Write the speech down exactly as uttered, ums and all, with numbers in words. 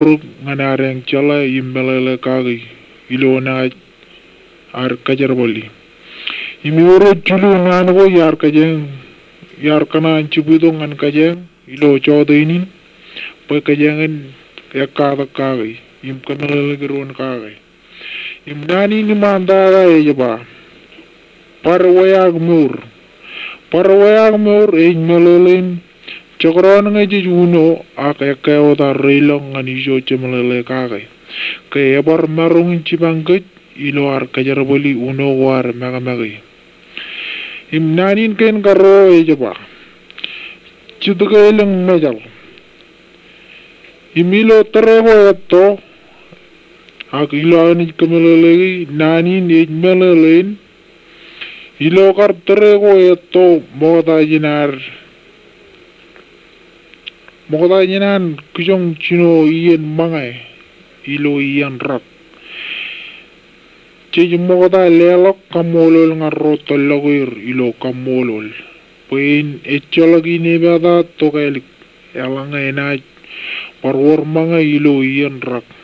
orōk ñan ad eñ jeḷā im meḷeḷe kake ilo naaj ad kōjerbali. Im ewōr jilu naan ko iar kōjeañ, iar kōṇaan jibwitok ñan kōjeañ ilo jọteen in, bwe kōjeañ en ekkatak kake im kōmeḷeḷeik doon kake. Im naan in iṃaantata ej ba, bar weak mour. Bar weak mour ej meḷeḷein jekdọọn ñe jej uno ak ekkā wōt ad reilọk ñan ijo jemeḷeḷe kake, ke ebar maroñ in jipañ kōj ilo ad kōjerbali uno ko ad makemake. Im naan in kein karuo ej ba, jitke elōñ mejaḷ. Im ilo tōre ko etto, ak ilo aō naaj kōmeḷeḷeiki, naan in ej meḷeḷein, ilo kar tōre ko etto ṃokta jān ad, ṃokta jān an kijoñ jino iien ṃōñā ilo iien rak. Jej ṃokta leḷọk kaṃṃoolol ñan ro tōllọk er ilo kaṃṃoolol. Bwe in ejjeḷọk in epata tokālik eḷaññe enaaj bar wōr ṃōñā ilo iien rak.